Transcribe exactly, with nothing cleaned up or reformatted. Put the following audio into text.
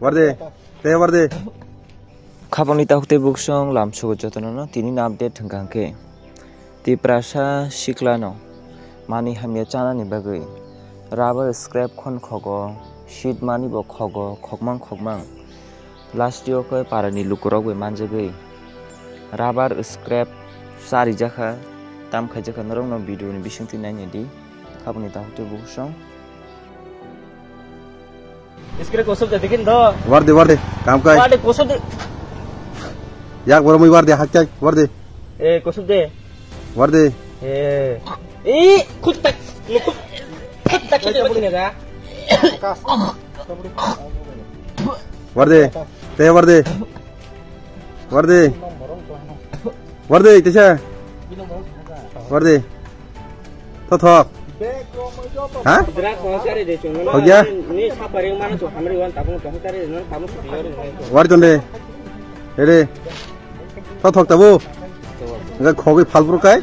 Warde, te warde. Khapangni takhuk tei buksong lamsugo jotono no tini ni update hwnkha hwnkhe Tiprasa siklano manwi hamya chanani bagwi rubber scrap khon khogo, seed mani bo khogo, khokmang khokmang. Last o khe parani lukurok bai manjagwi rubber scrap charijakha, tam khaijakha norokno video ni bisingtwi naina di. Khapangni takhuk tei buksong. Iskre kosok de dikin do. Warde, warde, kam kai. Warde kosok de. Yak boromwi warde, hakchai, warde. Eh, kosok de. Warde. Eh. Eh, khut tak, khut tak, khut tak, khut tak. Warde, te warde. Warde. Warde, tesa. Warde. Thothok. Ha? Drak kong sari de chungo. Hogya? Ni sapari mana chu hamri wan tabung kong sari de non tabung suti yori. Warde tonde. Ere. Thothok tabu. Enggak khogi phalpur kai.